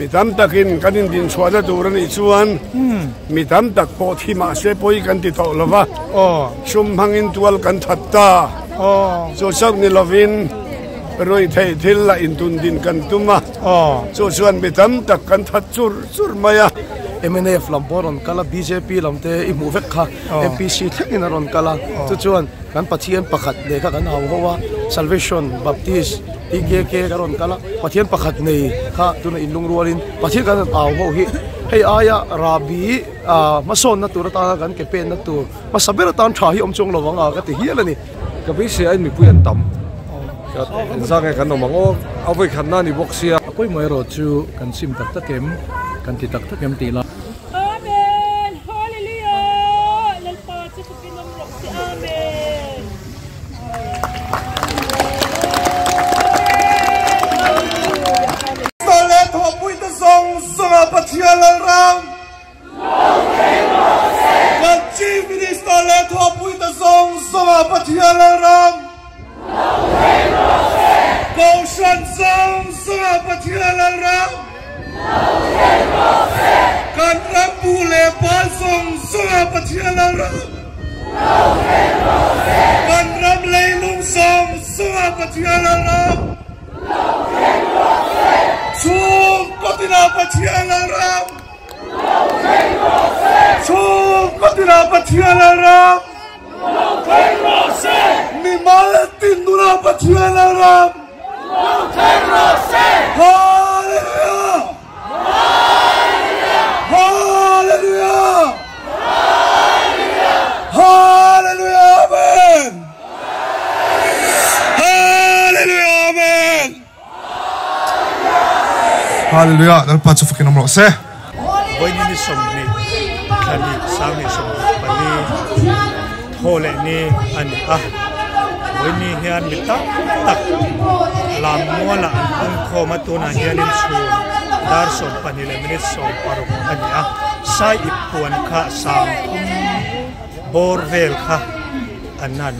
Mi tam takin kan indinchhuahna tur a nih chuan mi tam tak pawh thi mah se pawi kan ti tawh lo va, sum hmangin tual kan that ta. Chu chauh ni lovin ruihtheih thil la intundin kan tum a, chu chuan mi tam tak kan that chur chur mai a. Mnf lam pawh a rawn kal a, bjp lam te i hmuh vek kha MPC thlengin a rawn kal a, chu chuan kan Pathian pakhat leh kha kan hau ho a, Salvation Baptist PKK ka rawn kal a, Pathian pakhat nei kha tuna inlungrualin Pathian kan rawn au ho hi hei aia rahbi hmasawnna tur atana kan ke penna tur hmasa ber atan tha hi awm chuang lo ang a ka ti hial a ni. Ka beisei aiin mipui an tam engzah nge kan awm ang aw a vawikhatna a ni bawk sia. A pawimawh erawh chu kan sim tak tak em, kan ti tak tak em tih lai. Amen Hallelujah Lalpa chu fakin awm rawh se Amen. Pastor leh thawhpuite zawng zawnga Pathian Lalram Kan Chief Minister leh thawhpuite zawng zawnga Pathian Lalram Kohhran zawng zawnga Pathian Lalram Kan ram bu leh bal zawng zawnga Pathian Lalram Kan ram leilung zawng zawnga Pathian Lalram Chhungkaw tinah Pathian Lalram Chhungkaw tinah Pathian Lalram Mimal tin nunah Pathian Lalram Hallelujah! Hallelujah! Hallelujah! Amen! Hallelujah! Amen! Hallelujah! Lalpa chu fakin awm rawh se. Vawiin ni 20 thla ni sang ni 24 thaw leh ni a ni a. Vawiin hian mi tam tak lam mualah an pungkhawm a, tunah hianin chhun dar 12 leh minute 16 a ni a. Sai ip puan kha 30 bawr vel kha an han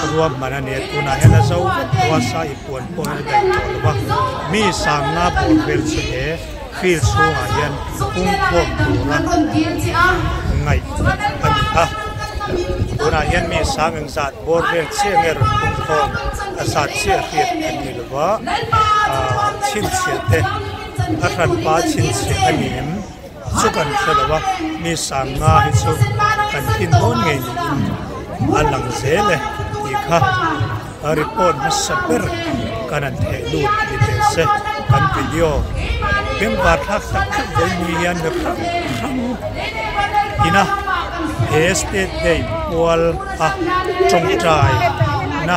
ruahman a ni a, tunah hian a zo vek tawh a, sai ip puan pawh hian a daih tawh lo va, mi 50 bawr vel chu he field chhungah hian pungkhawm tura ngaih a ni a, tunah hian mi sang engzat bawr vel chiah nge rawn pungkhawm a zat chiah hriat an ni lo va, aah chhinchhiah te a hranpa chhinchhiah a ni em chu kan hre lo a, mi 50 hi chu kan thin dawn ngei niin a lang zel e tih kha report hmasa ber kan han theh lut ni teh se kan video bengvar thlak tak tak vawi ni hian mi hrang hrang ina he state day pual a tawngtai na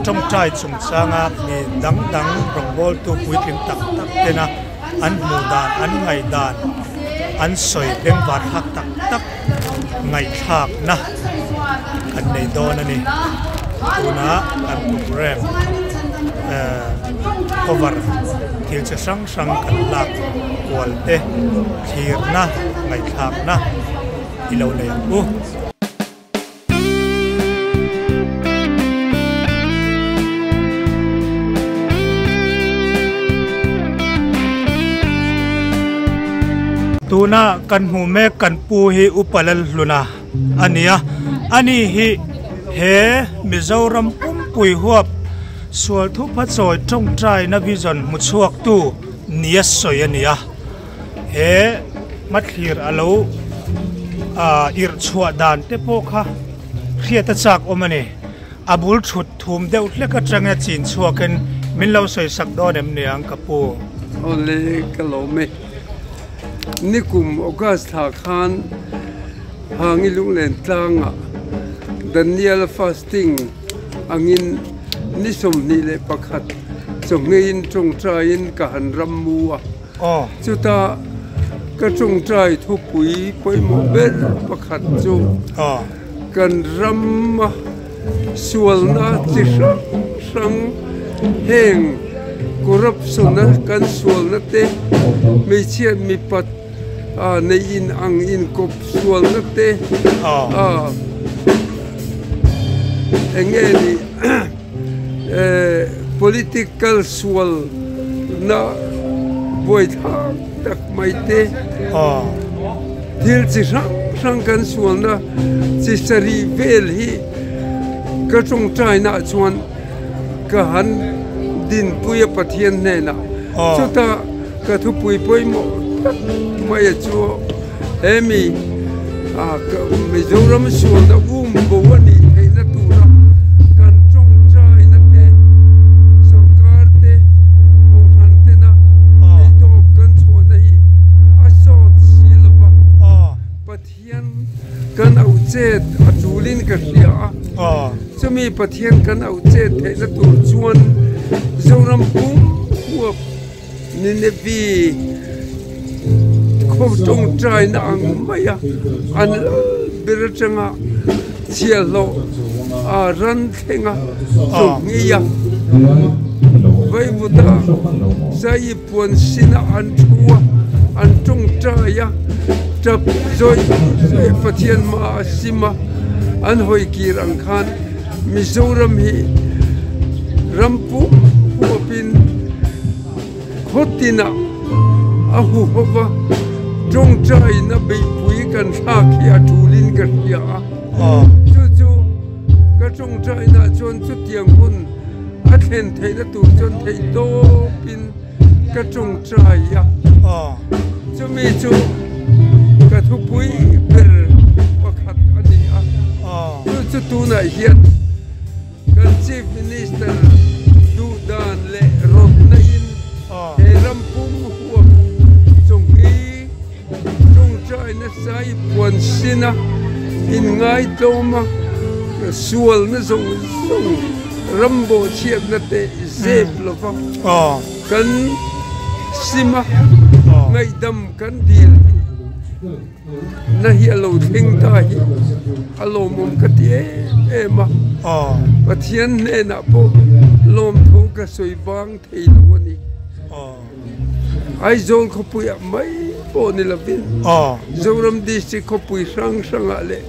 tawngtai chungchanga mi dang dang rawngbawltu puitling tak tak tena an hmuh dan an ngaih dan an sawi bengvar thlak tak tak ngaihthlak na kan nei dawn a ni tuna kan program eh cover thil chi hrang hrang kan lak kual te thlirna ngaihthlak na i lo nei ang u. Tuna kan hmuh mek kan pu hi Upa Lalhluna a ni a, ani hi he Mizoram pumpui huap sual thupha chawi tawngtaina vision hmu chhuaktu nia sawi a ni a. He hmathlir a lo irh chhuah dan te pawh kha hriat a chak awm a ni. A bul thut thum deuh hlek atanga chin chhuakin min lo sawi sak dawn em niang ka pu. Awle ka lawm e. Nikum August thla khan Hangi Lunglen tlangah Daniel fasting angin ni 21 chawhngeiin tawngtaiin ka han ram mu a. Chuta ka tawngtai thupui pawimawh ber pakhat chu kan rama sualna chi hrang hrang heng corruption a kan sualna te hmeichhia mipat neih in ang inkawp sualna te eng nge ni political sualna. Buaithlak tak mai te. Thil chi hrang hrang kan sualna chi sarih vel hi ka tawngtainaah chuan ka han dinpui a Pathian hnenah. Chutah ka thupui pawimawh tak mai a chu he mi Mizoram sualna um bo a nih theihna tura kan tawngtaina te, sorkar te, kohhran tena theihtawp kan chhuahna hi a sawt si lo va. Pathian kan auh chet a tulin ka hria a, chumi Pathian kan auh chet theihna tur chuan Zoram pum huap Nineveh khaw tawngtaina ang maia an lal ber atanga chhiahhlawh a ran thlenga chawhngei a, Vaivuta zai puan sinah an thu a, an tawngtai a, tap zawih zawih Pathian hmaah a sim a, an hawi kir ang khan Mizoram hi ram pum huapin khaw tinah a huho va, tawngtaina beihpui kan thlak hi a tulin ka hria a. Chu chu ka tawngtainaah chuan chutiang hun a thlen theihna tur chuan theih tawpin ka tawngtai a. Chumi chu ka thupui ber pakhat a ni a. Chu chu tunah hian kan Chief Minister duhdan leh rawtna in he ram pum huap chung hi tawngtai nasa i puan sin a, inngaitawm a, sualna zawng zawng ram bawhchhiatna te zep lova kan sim a, ngaihdam kan dil hi. Na hi a lo thleng ta hi a lawmawm ka ti em em a, Pathian hnenah pawh lawmthu ka sawi vang thei lo a ni. Aizawl khawpuiah mai pawh ni lovin Zoram District khawpui hrang hrangah leh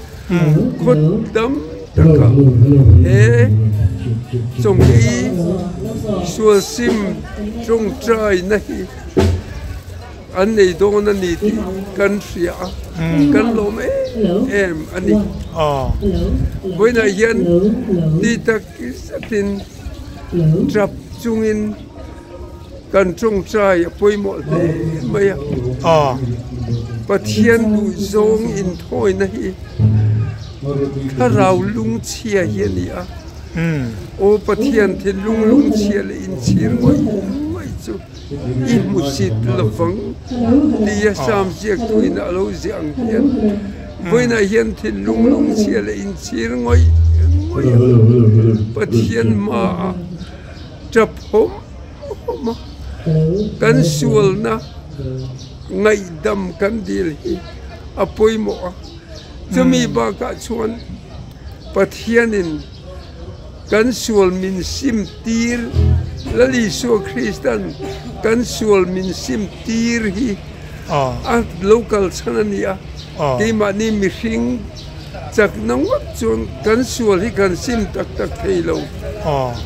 khaw dam takah he chawngei sualsim tawngtaina hi An nei dawn a ni tih kan hria a, kan lawm em em a ni. Vawiinah hian ti tak zetin tap chungin kan tawngtai a pawimawh hle mai a. Pathian duhzawng inthawina hi thlarau lungchhia hi a ni a. Aw Pathian thinlung lungchhia leh inchhir ngawih ngawih chu. I hmusit lovang tia Sam ziaktuin a lo ziah ang hian vawiinah hian thinlung lungchhia leh inchhir ngawih ngawih a, Pathian hmaah tap hawm hawm a, kan sualna ngaihdam kan dil hi a pawimawh a, chumi bakah chuan Pathianin Kan sual min sim tir, Lal Isua Kristan kan sual min sim tir hi a lo kal chhan a ni a. Keimahni mihring chakna ngawt chuan kan sual hi kan sim tak tak thei lo.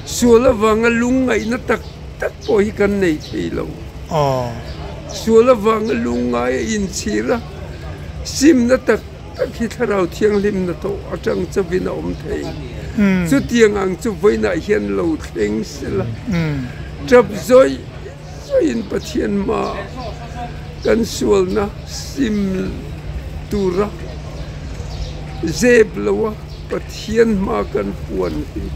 Sual avanga lungngaihna tak tak pawh hi kan nei thei lo. Sual avanga lungngai a inchhir a, simna tak Tak hi Thlarau Thianghlimna tawh atang chauhin a awm thei. Chutiang ang chu vawiinah hian lo thleng sela, tap zawih zawihin Pathian hmaah kan sualna sim tura zep loa Pathian hma kan puan hi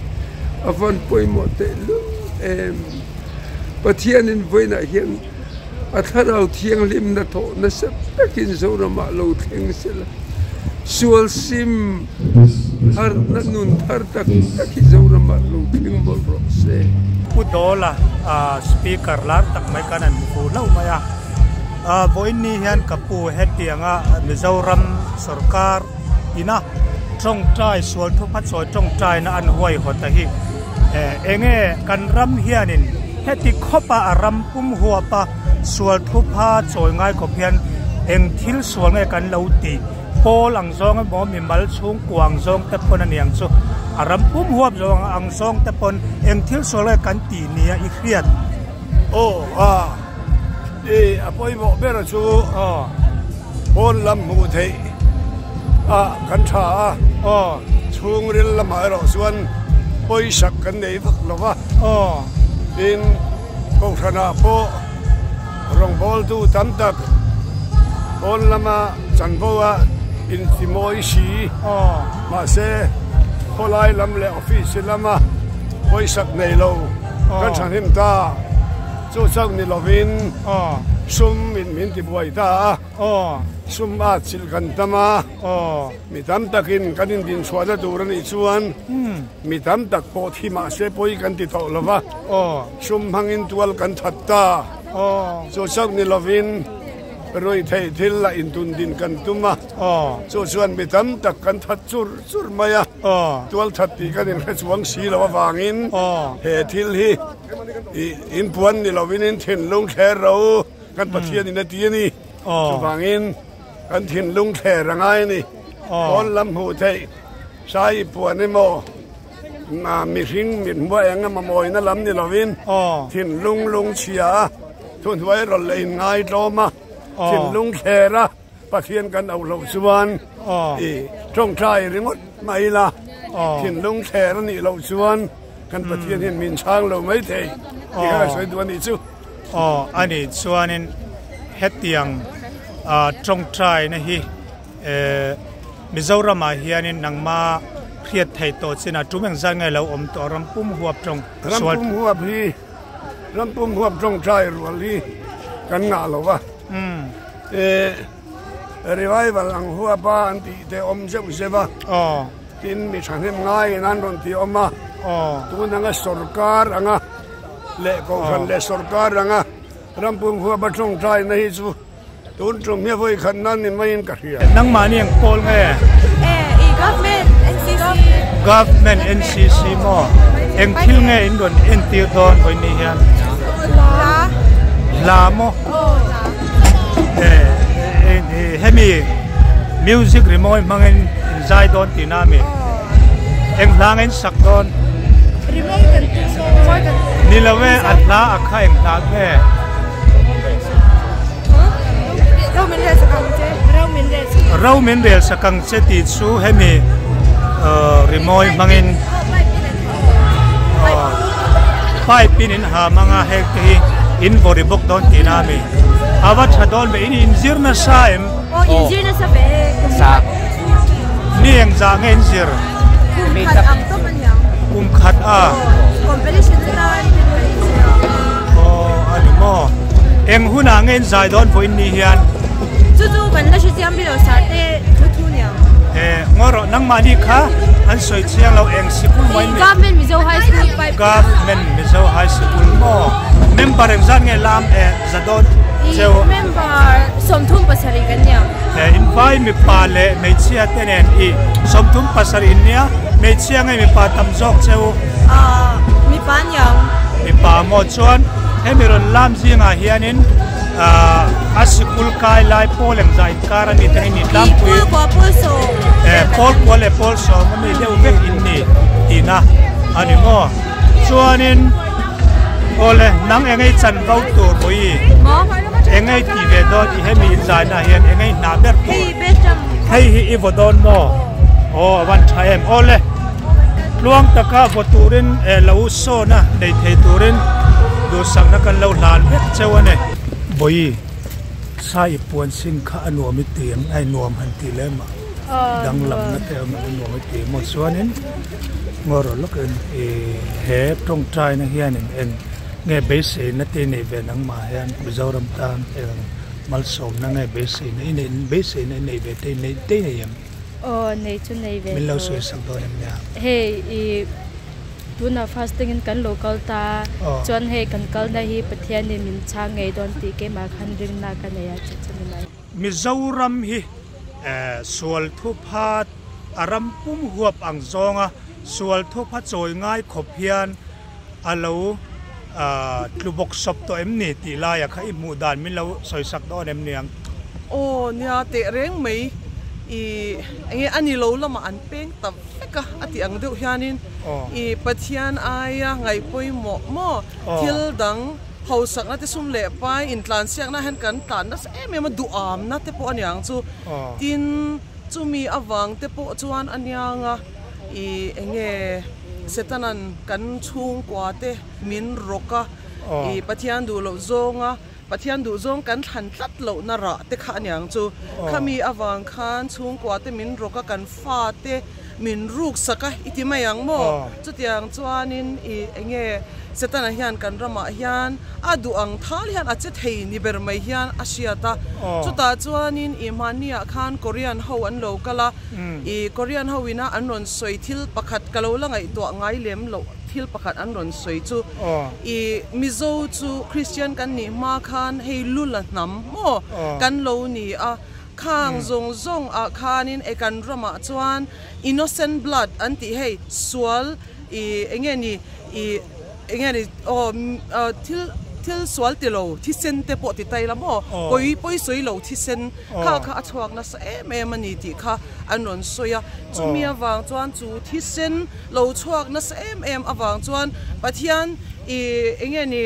a van pawimawh tehlul em. Pathianin vawiinah hian A Thlarau Thianghlimna thawh nasa takin Zoramah lo thleng sela, sual sim harhna nun thar tak tak hi Zoramah lo thleng mawlh rawh se. Pu Dawla speaker lar tak mai khan an hmu hlauh mai a, vawiin ni hian ka pu hetianga Mizoram sorkar ina tawngtai sual thupha chawi tawngtaina an huaihawt a hi Enge kan ram hianin heti khawpa a ram pum huapa sual thupha chawi ngai khawp hian eng thil sual nge kan lo tih pawl ang zawng emaw mimal chhungkua ang zawng te pawn a ni ang chu a ram pum huap zawng ang zawng te pawn eng thil sual nge kan tih nia i hriat aw a. I a pawimawh ber chu pawn lam hmuh theih a kan tha a, chhungril lamah erawh chuan pawisak kan nei vak lo va. Tin, Kohhranah pawh rawngbawltu tam tak pawn lama chanvo a intimawi si, mahse khawlai lam leh office lama pawisak nei lo kan thahnem ta. Chu chauh ni lovin sum in min tibuai ta a, sum a chilh kan tam a, mi tam takin kan indinchhuahna tur a nih chuan mi tam tak pawh thi mah se pawi kan ti tawh lo va, sum hmangin tual kan that ta. Chu chauh ni lovin ruihtheih thil lah intundin kan tum a, chu chuan mi tam tak kan that chur chur mai a, tual that tih kan inhre chuang si lo avangin he thil hi In puan ni lovin in thinlung thler ro kan Pathian in a ti a ni. Chuvangin kan thinlung thler a ngai a ni. Pawn lam hmuh theih sai puan emaw mihring mit hmuah eng emaw mawina lam ni lovin thinlung lungchhia a thuhnuai rawlh leh in ngaitlawm a thinlung thler a Pathian kan auh loh chuan i tawngtai ringawt mai ila, thinlung thler a nih loh chuan kan Pathian hian min chhang lo mai thei tih kha ka sawi duh a nih chu. Aw a nih chuanin hetiang tawngtaina hi Mizoramah hianin nangma hriat theih tawh chinah tum engzat nge lo awm tawh rampum huap tawng sual. Rampum huap hi rampum huap tawngtai rual hi kan ngah lo va. Revival ang huapa an tih te awm zeuh zeuh a, tin mi thahnem ngaiin an rawn ti awm a, tun anga sorkar anga leh kohhran leh sorkar anga rampum huapa tawngtaina hi chu tun tum hi vawi khat nan ni maiin ka hria. Nangmahni ang pawl nge? Government NCC. Government NCC maw? Eng thil nge in rawn entir dawn vawi ni hian? Hla. Hla maw? Hemi music rimawi hmangin in zai dawn tihna a mi? Eng hla nge in sak dawn? Rimawi kan tum dawn. Ni lo e, a hla a kha eng hla nge? Ro min rel sak ang che. Ro min rel sak. Ro min rel sak ang che tih chu hemi rimawi hmangin pipe in in ha hmang a heng te hi in vaw ri bawk dawn tihna a mi a va tha dawn ve in inzir nasa em aw inzir nasa ve ni eng zah nge inzir kum khat ang tawp a niang kum khat a competition atan aw a ni maw eng hunah nge in zai dawn vawiin ni hian chu chu kan la hre chiang bik lo sarte thu thu niang Ngaw rawh nangmahni kha an sawi chiang lo eng sikul mai ni Government Mizo High School pipe Government Mizo High School maw member engzat nge lam e zadawt cheu member 37 kan niang in vai mipa leh hmeichhia te nen i 37 in nia hmeichhia nge mipa tam zawk cheu mipa niang mipa maw chuan hemi rawn lam zingah hianin A sikul kai lai pawl engzah inkar a ni te hi ni tlangpui. Pawl kua pawl sawm. Eh pawl kua leh pawl sawm a mi deuh vek in ni tihna a ni maw. Chuanin awle nang engei chanvo tur pawh i engei tih ve dawn i hemi inzaina hian engei hna ber tur. Hei hi i vaw dawn maw? Aw a van tha em. Awle tluang taka vaw turin lo sawna nei thei turin duhsakna kan lo hlan vek cheu a ni. Vawi sa i puan sin kha a nuam i ti ang ai nuam han tih lem a danglamna te awm a nuam i ti maw chuanin ngaw rawh lawkin i he tawngtaina hianin eng nge beiseina te i neih ve nangmah hian Mizoram tan eng malsawmna nge beiseina i neih beiseina i neih ve te i neih te i nei em? Aw nei chu nei ve Min lo sawi sak dawn em nia? Hei i Tunah fasting in kan lo kal ta a, chuan hei kan kalna hi Pathianin min chhang ngei dawn tih keimah khan ringna ka nei a tih chu ni mai. Mizoram hi sual thupha a ram pum huap ang zawnga sual thupha chawi ngai khawp hian a lo tlu bawk sawp tawh em ni tih laia kha i hmuh dan min lo sawisak dawn em niang? Aw nia teh reng mai i enge a ni lo lamah an peng ta vek a, a tih ang deuh hianin i Pathian aia ngaihpawimawh maw thil dang. Hausakna te sum leh pai intlansiakna hian kan tlan nasa em em a, duhamna te pawh a niang chu. Tin, chumi avang te pawh chuan a niang a, ih enge Setanan kan chhungkua te min rawk a, ih Pathian duh loh zawnga Pathian duh zawng kan thlan tlat lohna rah te kha a niang chu. Khami avang khan chhungkua te min rawk a, kan fa te min ruk sak a i ti mai ang maw? Chutiang chuanin i enge Setana hian kan ramah hian a duh ang thal hian a che thei ni ber mai hian a hriat a. Chutah chuanin i hmanniah khan Korean ho an lo kal a, i Korean ho ina an rawn sawi thil pakhat ka lo la ngaihtuah ngai lem loh thil pakhat an rawn sawi chu i Mizo chu Christian kan nih hma khan hei lula hnam maw kan lo ni a. Khang zawng zawng ah khanin e kan ramah chuan innocent blood an tih hei sual i enge ni i enge ni aw thil thil sual ti lo thisen te pawh ti tai la maw pawi pawi sawi lo thisen kha kha a chhuak nasa em em a ni tih kha an rawn sawi a chumi avang chuan chu thisen lo chhuak nasa em em avang chuan Pathian i enge ni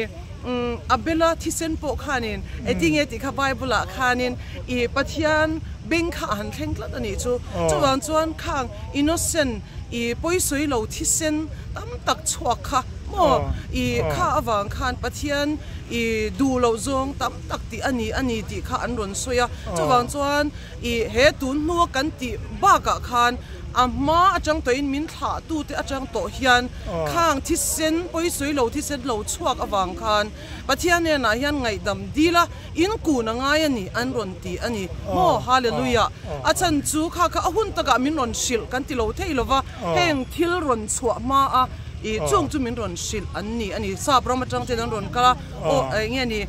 Abela thisen pawh khanin engtinge tih kha Bible ah khanin i Pathian beng kha a han thleng tlat a nih chu. Chuvang chuan khang innocent i pawisawi lo thisen tam tak chhuak kha maw i kha avang khan Pathian i duh loh zawng tam tak tih a ni a ni tih kha an rawn sawi a. Chuvang chuan i he tun hnua kan tih bakah khan a hma atang tawhin min thlah tute atang tawh hian khang thisen pawisawi lo thisen lo chhuak avang khan Pathian hnenah hian ngaihdam dil a, in kun a ngai a ni an rawn ti a ni maw Hallelujah a chhan chu kha kha a hun takah min rawn hrilh kan ti lo thei lova heng thil rawn chhuah hma a i chung chu min rawn hrilh an ni a ni sap ram atang ten an rawn kal a aw eng nge ni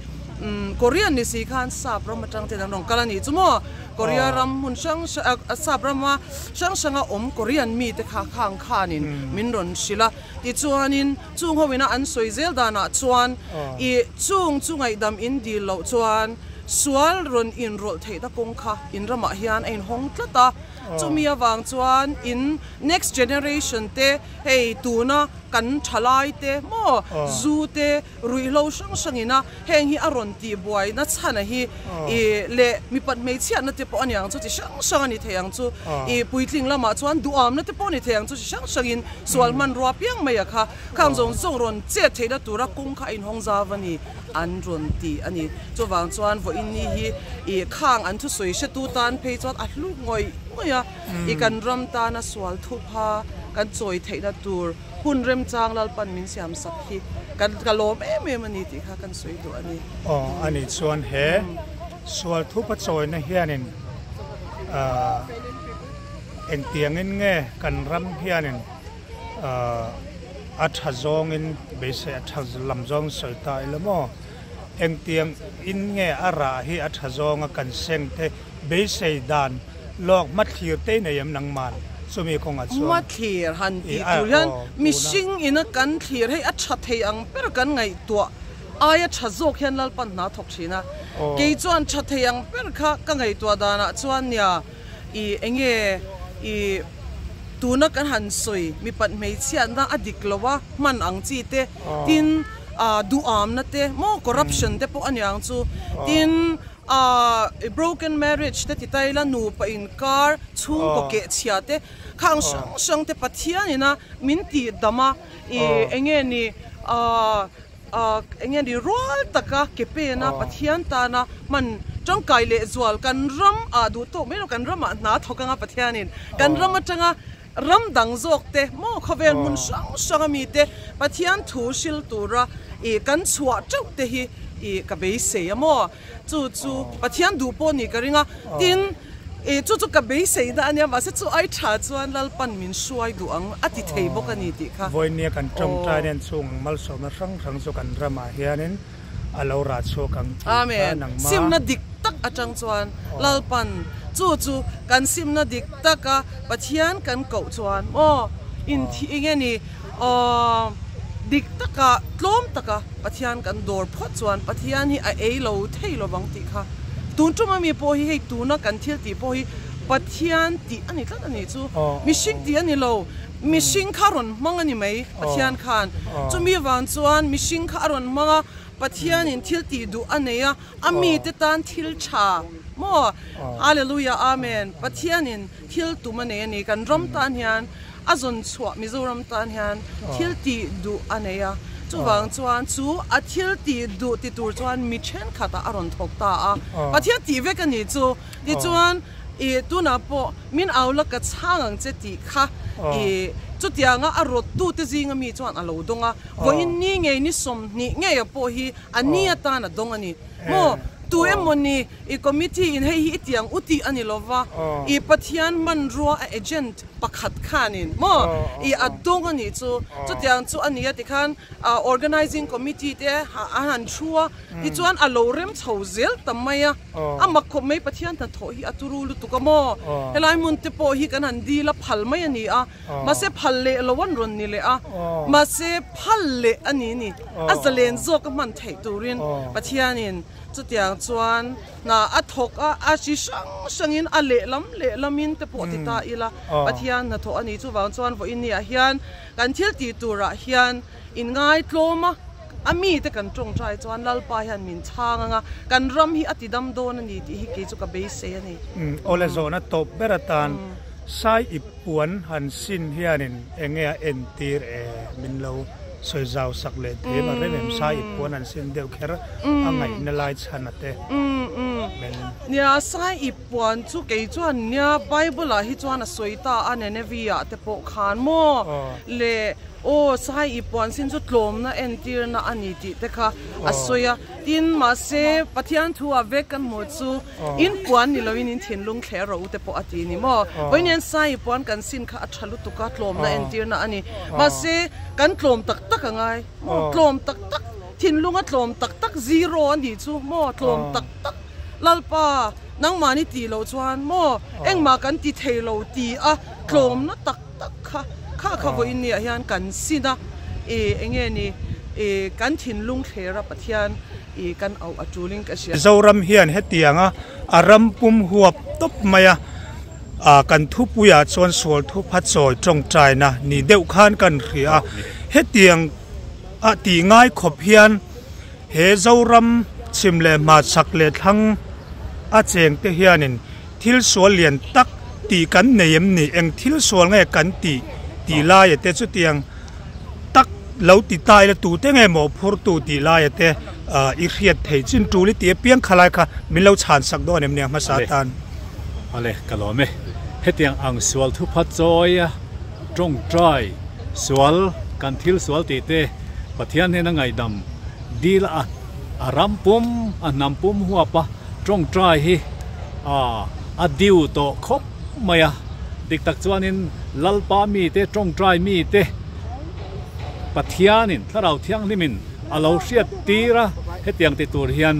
Korean ni si khan sap ram atang ten an rawn kal a ni chu maw Korea ram hmun hrang hrang sap rama hrang hranga awm Korean mite kha khang khanin min rawn hrilh a, tichuanin chung ho ina an sawi zel danah chuan ih chung chu ngaihdam in dil loh chuan sual rawn inrawlh theihna kawng kha in ramah hian a inhawng tlat a, chumi avang chuan in next generation te hei tuna kan thalai te maw zu te Ruihhlo hrang hrangin a heng hi a rawn tih buai na chhan a hi i leh mipat hmeichhiatna te pawh a ni ang chu chi hrang hrang a ni thei ang chu i puitling lamah chuan duhamna te pawh a ni thei ang chu chi hrang hrangin sual hmanrua piang mai a kha khang zawng zawng rawn chet theihna tura kawng kha a inhawng zau a ni an rawn ti a ni. Chuvang chuan vawiin ni hi i khang an thusawi hretu tan phei chuan a hlu ngawih ngawih a i kan ram tana sual thupha kan chawi theihna tur Hun remchang Lalpan min siam sak hi kan ka lawm em em a ni tih kha kan sawi duh a ni. Aw a nih chuan he sual thupa chawina hianin ahh engtiangin nge kan ram hianin ahh a tha zawngin beisei a tha lam zawng sawi ta ila maw engtiang in nge a rah hi a tha zawnga kan seng te beisei dan Lawk hmathlir te nei em nangman chumi kawngah chuan. Hmathlir han tih tur hian mihring ina kan thlir hei a tha thei ang ber kan ngaihtuah aia tha zawk hian Lalpan hna thawk thin a. Kei chuan tha thei ang ber kha ka ngaihtuah danah chuan nia i enge i tuna kan han sawi mipat hmeichhiatna a dik lo a hman ang chi te tin duhamna te maw corruption te pawh a niang chu tin Ahh broken marriage te ti ta ila nupa inkar chhungkaw keh chhia te khang hrang hrang te Pathian ina min tih dam a ih enge ni ahh ahh enge ni rual taka ke pen a Pathian tana hman tangkai leh zual kan ram ah duh tawk mai lo kan ramah hna thawk anga Pathian in kan ram atanga ram dang zawk te maw khawvel hmun hrang hrang ami te Pathian thu hril tura ih kan chhuah teuh te hi ih ka beisei a maw chu chu Pathian duh pawh nih ka ring a tin ih chu chu ka beisei na ania mahse chu ai tha chuan Lalpan min hruai duh ang a ti thei bawk a ni tih kha. Vawinia kan tawngtai nen chung malsawmna hrang hrang chu kan ramah hianin a lo rah chhuak ang tih kha nangma. Simna dik tak atang chuan Lalpan chu chu kan simna dik taka Pathian kan koh chuan maw inthih eng nge ni aw dik taka tlawm taka Pathian kan dawr phawt chuan Pathian hi a ei lo thei lo vang tih kha tun tum ami pawh hi hei tuna kan thil tih pawh hi Pathian tih a ni tlat a nih chu mihring tih a ni lo. Mihring kha a rawn hmang a ni mai, Pathian khan. Chumi avang chuan mihring kha a rawn hmang a, Pathianin thil tih duh a nei a, a mite tan thil tha maw? Hallelujah Amen. Pathianin thil tum a nei a ni. Kan ram tan hian a zawn chhuah Mizoram tan hian thil tih duh a nei a. Chuvang chuan chu a thil tih duh ti tur chuan mi thenkhatah a rawn thawk ta a. Pathian tih vek a ni chu. Tichuan i tunah pawh min au la ka chhang ang che tih kha i chutianga a rawttute zinga mi chuan a lo dawng a. Vawiin ni ngei ni 20 ngeia pawh hi a ni atan a dawng a ni. Maw? Tu emaw ni i committee in hei hi i tiang u tih a ni lo va, i Pathian hmanrua a agent pakhat khanin maw i a dawng a nih chu. Chutiang chu a ni a tikhan organizing committee te an han thu a, tichuan a lo rem chho zel ta mai a. A mak khawp mai Pathian hnathawh hi a turu lutuk a maw? Helai hmun te pawh hi kan han dil a phal mai a ni a. Mahse phal leh lo an rawn ni leh a, mahse phal leh a ni ni. A zalen zawk a hman theih turin Pathianin chutiang chuan hna a thawk a, a hri hrang hrangin a lehlam lehlamin te pawh ti ta ila Pathian hnathawh a ni. Chuvang chuan vawiin niah hian kan thil tih turah hian inngai tlawm a, a mite kan tawngtai chuan Lalpa hian min chhang anga kan ram hi a ti dam dawn a ni tih hi kei chu ka beisei a ni. Awle zawhna tawp ber atan Sai ip puan han sin hianin enge a entir e min lo sawi zau sak leh thei em a rem em sai ip puan han sin deuh kher a ngaihna lai chhan a te min. Nia sai ip puan chu kei chuan nia Bible ah hi chuan a sawi ta a Nineveh ah te pawh khan maw le aw sai ip puan sin chu tlawmna entirna a ni tih te kha a sawi a tin mahse Pathian thu ah vek kan hmuh chu In puan ni loin in thinlung thler rawh u te pawh a ti ni maw? Vawiin sai puan kan sin kha a tha lutuk a, tlawmna entirna a ni. Mahse, kan tlawm tak tak a ngai maw? Tlawm tak tak, thinlunga tlawm tak tak zero a nih chu maw? Tlawm tak tak, Lalpa nangmahni tih loh chuan maw engmah kan ti thei lo ti a tlawmna tak tak kha kha kha vawiin niah hian kan sin a, i enge ni i kan thinlung thler a Pathian i kan auh a tulin ka hria. Zoram hian hetianga a ram pum huap tawp mai a, kan thupuiah chuan sual thupha chawi tawngtaina ni deuh khan kan hria a, hetiang a tih ngai khawp hian he Zoram chhim leh hma chak leh thlang a cheng te hianin thil sual lian tak tih kan nei em ni, eng thil sual nge kan tih tih laia te chutiang tak lo ti ta ila tute nge maw phurtu tih laia te i hriat thei chin tul i tih apiang khalai kha min lo chhan sak dawn em nia hmasa tan. Ale ka lawm e, hetiang ang sual thupha chawi a tawngtai sual kan thil sual tih te Pathian hnena ngaihdam dil a a ram pum a hnam pum huap a tawngtai hi a diu tawh khawp mai a. Dik tak chuanin Lalpa mite, tawngtai mite Pathianin, Thlarau Thianghlimin a lo hriat tir a, hetiang ti tur hian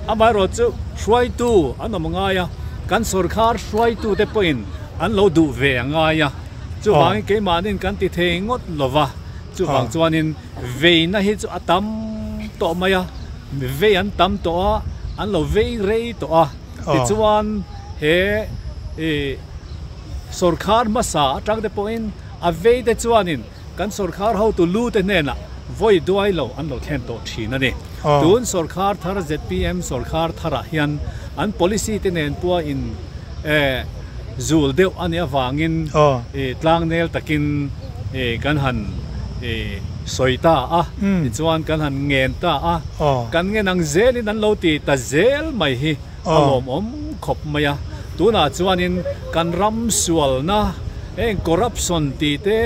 amaherawh chu hruaitu an awm ngai a, kan sawrkhar hruaitute pawhin an lo duh ve a ngai a, chuvangin keimahnin kan ti thei ngawt lo va, chuvang chuanin veina hi chu a tam tawh mai a, vei an tam tawh a, an lo vei rei tawh a. Tichuan he i sawrkhar hmasa atang te pawhin a vei te chuanin kan sawrkhar hotu lu te hnenah vawi duai lo an lo thlen tawh thin a ni. Tun sawrkhar thar zpm sawrkhar tharah hian an policy te nen pawha in zul deuh a nih avangin i tlangnel takin i kan han i sawi ta a, tichuan kan han ngen ta a, kan ngen ang zelin an lo ti ta zel mai hi a lawmawm khawp mai a. Tunah chuanin kan ram sualna heng corruption tih te,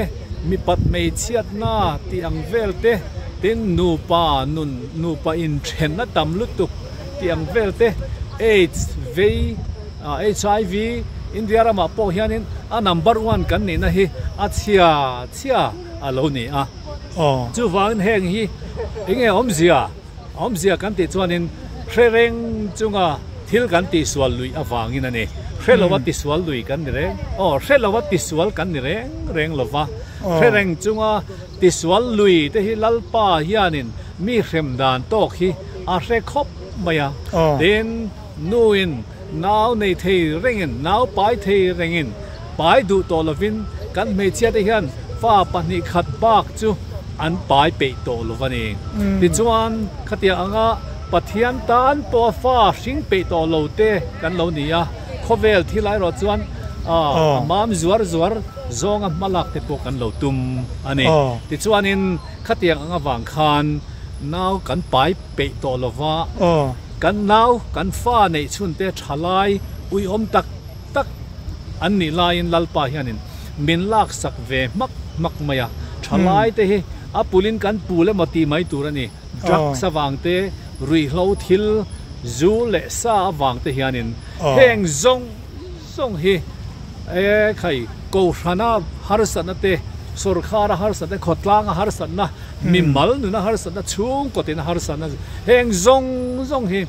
mipat hmeichhiatna tih ang vel te, tin nupa nun nupa inthenna tam lutuk tih ang vel te, aids vei HIV India ramah pawh hianin a number one kan nihna hi a chhia chhia a lo ni a. Chuvangin heng hi eng nge awmzia? Awmzia kan tih chuanin hre reng chunga thil kan tihsual luih avangin a ni. Hre lova tisual lui kan ni reng, aw hre lova tisual kan ni reng reng lova. Hre reng chunga tisual lui te hi Lalpa hianin mi hrem dan tawk hi a hre khawp mai a. Tin, nuin nau nei thei rengin, nau pai thei rengin, pai duh tawh lovin kan hmeichhia te hian fa 2 khat bak chu an pai peih tawh lo a ni. Tichuan, khatiang anga Pathian tan pawha fa hring peih tawh lo te kan lo ni a, khawvel thil erawh chuan a mam zuar zuar zawnga hmalak te pawh kan lo tum a ni. Tichuanin, khatiang ang avang khan nau kan pai peih tawh lo va, kan nau, kan fa neih chhun te thalai uiawm tak tak an nih laiin Lalpa hianin min laksak ve hmak hmak mai a, thalai te hi a pulin kan pul emaw tih mai tur a ni. Drugs avang te, ruihhlo thil, zu leh sa avang te hianin heng zawng zawng hi e khai Kohhrana harsatna te, sawrkhara harsatna, khawtlanga harsatna, mimal nuna harsatna, chhungkaw tina harsatna heng zawng zawng hi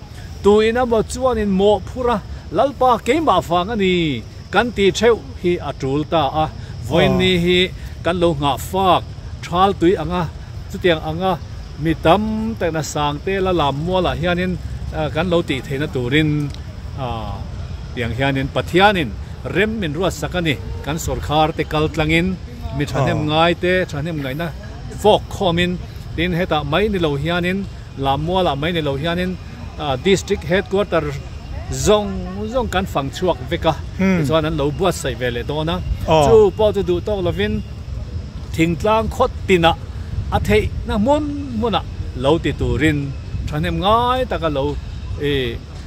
Tuin emaw chuanin mawhphur a, Lalpa keimah vang a ni kan tih theuh hi a tul ta a. Vawiinni hi kan lo nghah fak thal tui ang a, chutiang anga mi tam takna sangte la lam mualah hianin kan lo tih theihna turin tiang hianin Pathianin rem min ruatsak a ni. Kan sawrkhar te kal tlangin mi thahnem ngai te thahnem ngaihna fawk khawmin tin hetah mai ni lo hianin Lammualah mai ni lo hianin District Headquarter zawng zawng kan fang chhuak vek a, tichuan an lo buatsaih ve leh dawn a. Chu pawh chu duh tawk lovin thingtlang khawt tinah a theihna hmun hmunah lo ti turin thahnem ngai taka lo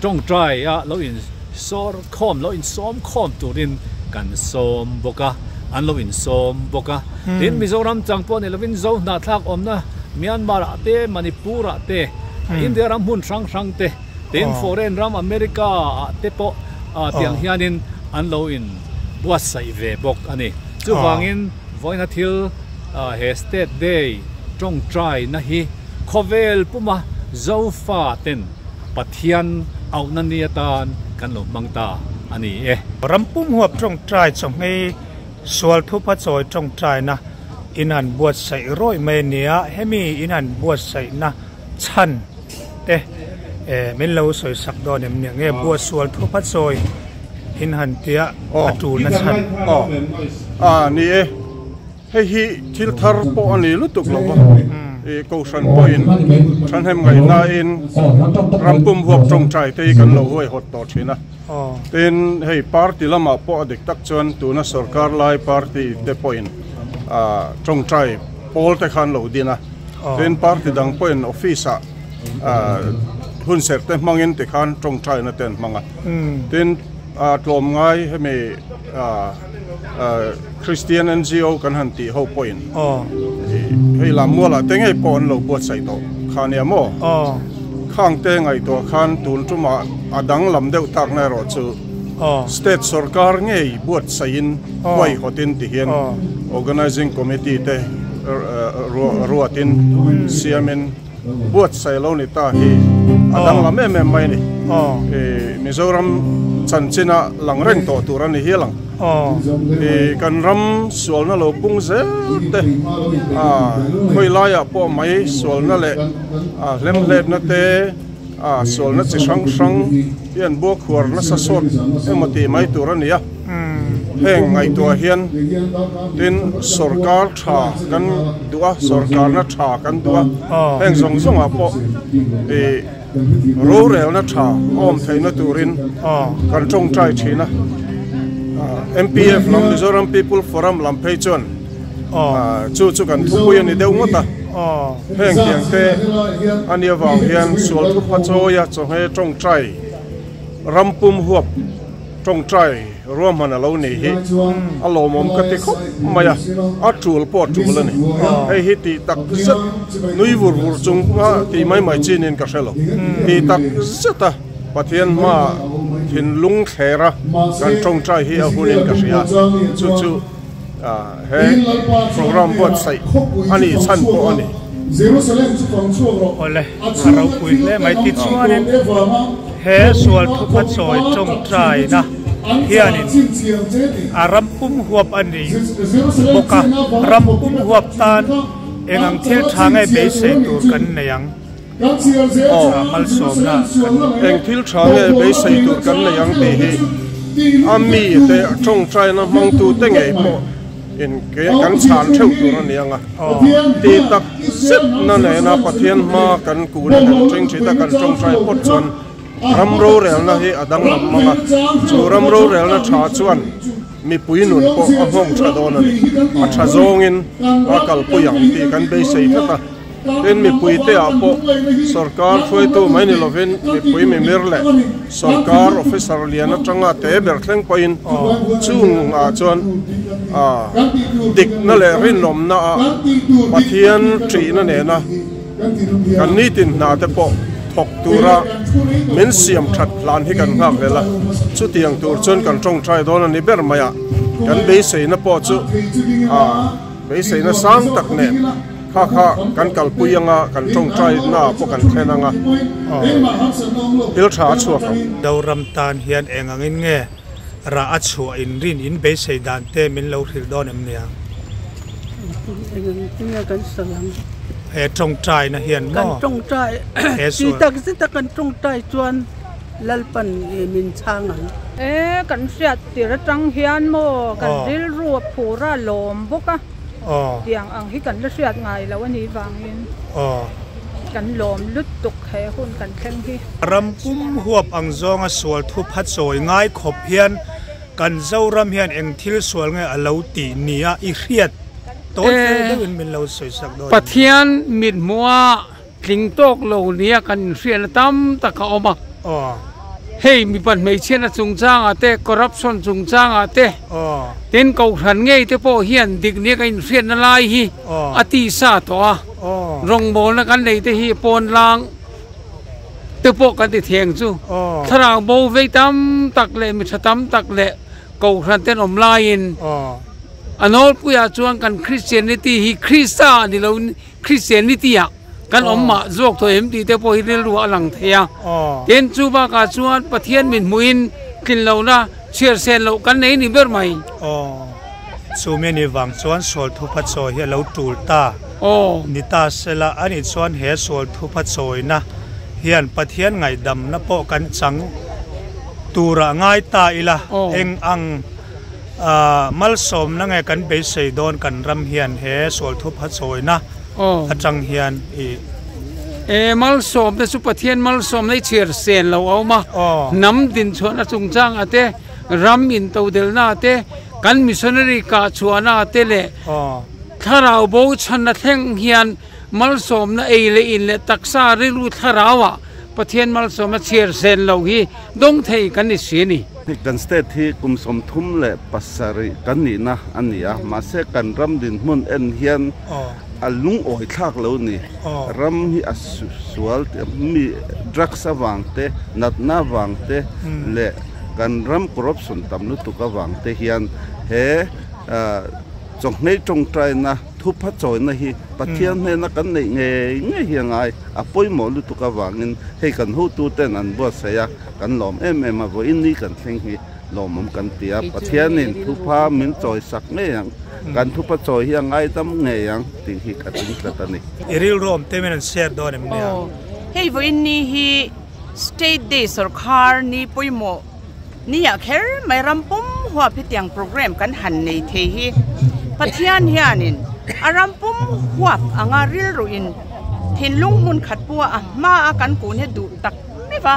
tawngtai a lo insawr khawm, lo insawm khawm turin kan sawm bawk a, an lo insawm bawk a. Tin, Mizoram chang pawh ni lovin Zo hnahthlak awmna Myanmar ah te, Manipur ah te, India ram hmun hrang hrang te, tin foreign ram America ah te pawh tiang hianin an lo in buatsaih ve bawk a ni. Chuvangin vawiina thil he State Day tawngtaina hi khawvel puma Zofa ten Pathian auhna ni atan kan lo hmang ta a ni e. Ram pum huap tawngtai chawhmei sual thupa chawi tawngtaina in han buatsaih rawih mai a ni a, hemi in han buatsaihna chhan te min lo sawisak dawn em nia nge buat sual thupa chawi in han tia a tulna chhan. Aw a ni e. Hei hi thil thar pawh a ni lutuk lo va, i Kohhran pawhin thahnem ngaihnain ram pum huap tawngtai te hi kan lo huaihawt tawh thin a. Tin, hei party lamah pawh a dik tak chuan tuna sorkar lai party te pawhin tawngtai pawl te khan lo din a. Tin, party dang pawhin office ah hunserh te hmangin tikhan tawngtaina te an hmang a. Tin, tlawmngai hemi Christian NGO kan han tih ho pawhin hei lam mualah te ngei pawh an lo buatsaih tawh kha nia maw? Khang te ngaihtuah khan tun tumah a danglam deuh takna erawh chu State sawrkar ngei buatsaihin huaihawtin ti hian Organizing Committee te ruatin siamin buatsaih lo ni ta hi a danglam em em mai a ni. Mizoram chanchina lang reng tawh tur a ni hial ang. Kan ram sualna lo pung zel te, khawi laiah pawh mai sualna leh hlemhletna te, sualna chi hrang hrang hi an buakhuar nasa sawt emaw tih mai tur a ni a. Heng ngaihtuah hian tin sorkar tha kan duh a, sorkarna tha kan duh a, heng zawng zawngah pawh ih rorelna tha a awm theihna turin kan tawngtai thin a. MPF lam Mizoram People Forum lam phei chuan chu chu kan thupui a ni deuh ngawt a. Heng tiang te a nih avang hian sual thupha chawia chawhme tawngtai ram pum huap Tawngtai ruahman a lo ni hi a lawmawm ka ti khawp mai a, a tul pawh a tul a ni. Hei hi tih tak zet nui vur vur chung a tih mai mai chinin ka hre lo. Tih tak zet a Pathian hmaah thinlung thler a kan tawngtai hi a hunin ka hria. Chu chu he program buatsaih a nih chhan pawh a ni. Awle, a ropui hle mai. Tichuanin he sual thupha chawi tawngtaina hianin a ram pum huap a ni bawk a, ram pum huap tan eng ang thil tha nge beisei tur kan nei ang? Aw, malsawmna kan eng thil tha nge beisei tur kan nei ang tih hi a mite tawngtaina hmangtute ngei pawh. In kan chhan theuh tur a ni ang a, ti tak zet na nena Pathian hma kan kun a kan tengthit a kan tawngtai phawt chuan ram rorelna hi a danglam mang a, chu ram rorelna tha chuan mipui nun pawh a nghawng tha dawn a ni, a tha zawngin a kalpui ang tih kan beisei tlat a. Tin, mipuite ah pawh sorkar hruaitu mai ni lovin mipui mimir leh sorkar officer lian atanga te ber thleng pawhin chung ah chuan dikna leh rinawmna ah Pathian ṭihna nena kan nitin hna te pawh thawk tura min siam that hlan hi kan nghak hlel a, chutiang tur chuan kan tawngtai dawn a ni ber mai a, kan beiseina pawh chu beiseina sang tak nen. Kha kha kan kalpui anga kan tawngtai na ah pawh kan thlen anga thil tha a chhuak ang. Zoram tan hian eng angin nge rah a chhuah in rin in beisei dan te min lo hrilh dawn em nia? Eng ang nge kan sawi ang? He tawngtai na hian maw? Kan tawngtai ti tak zet a kan tawngtai chuan Lalpan min chhang ang. E kan hriat tir atang hian maw kan rilru a phur a lawm bawk a. Tiang ang hi kan la hriat ngai lo a nih vangin kan lawm lutuk he hun kan thleng hi. Ram pum huap ang zawnga sual thu pha chawi ngai khawp hian kan Zoram hian eng thil sual nge a lo tih nia i hriat tawn fel deuhin min lo sawi sak dawn a ni. Pathian mithmuha Tling tawk lo nia kan inhriatna tam tak a awm a. Hei mipa hmeichhiatna chungchangah te, corruption chungchangah te, tin kohhran ngei te pawh hian dik nia kan inhriatna lai hi a tisa tawh a. Rawngbawlna kan nei te hi pawn lang te pawh kan ti theng chu. Thlarau bo vei tam tak leh mi tha tam tak leh kohhran ten awm laiin a nawlpuiah chuan kan Christianity hi Krista a ni lo. Christianity ah kan awm mah zawk tawh em tih te pawh hi rilru a lang thei a. Tin, chu bakah chuan Pathian min hmuhin tlin lohna chhiar sen loh kan nei ni ber mai. Aw, chumi a nih vang chuan sual thupha chawi hi a lo tul ta ni ta sela, ani chuan he sual thupha chawina hian Pathian ngaihdamna pawh kan chang turah ngai ta ila, eng ang. Malsawmna nge kan beisei dawn kan ram hian he sual thupha chawina atang hian i. E malsawmna chu Pathian malsawmna i chhiar sen lo a awm a, hnam dinchhuahna chungchangah te, ram intodelna te, kan missionary kahchhuahna te leh thlarau bo chhanna thleng hian malsawmna ei leh in leh taksa rilru thlarauah Pathian malsawmna chhiar sen lo hi dawng thei kan ni si a ni. Kan state hi kum 37 kan nihna a ni a, mahse kan ram dinhmun en hian a lungawi thlak lo ni. Ram hi a sual mi drugs avang te, natna avang te leh kan ram corruption tam lutuk avang te hian he chawhmeh tawngtaina Thupha chawina hi Pathian hnena kan neih ngei ngei hi a ngai, a pawimawh lutuk avangin hei kan hotuten an buatsaih a, kan lawm em em a, vawiin ni kan thleng hi lawmawm kan ti a, Pathianin thupha min chawisak ngei ang, kan thupha chawi hi a ngaidam ngei ang tih hi ka ring tlat a ni. I rilru awm te min an share dawn em nia? Aw, hei vawiin ni hi State Day sawrkhar ni pawimawh Nia kher mai ram pum huap hetiang program kan han nei thei hi Pathian hianin a ram pum huap anga rilru in thinlung hmun khat pua a hma a kan kun hi duh tak meuh a,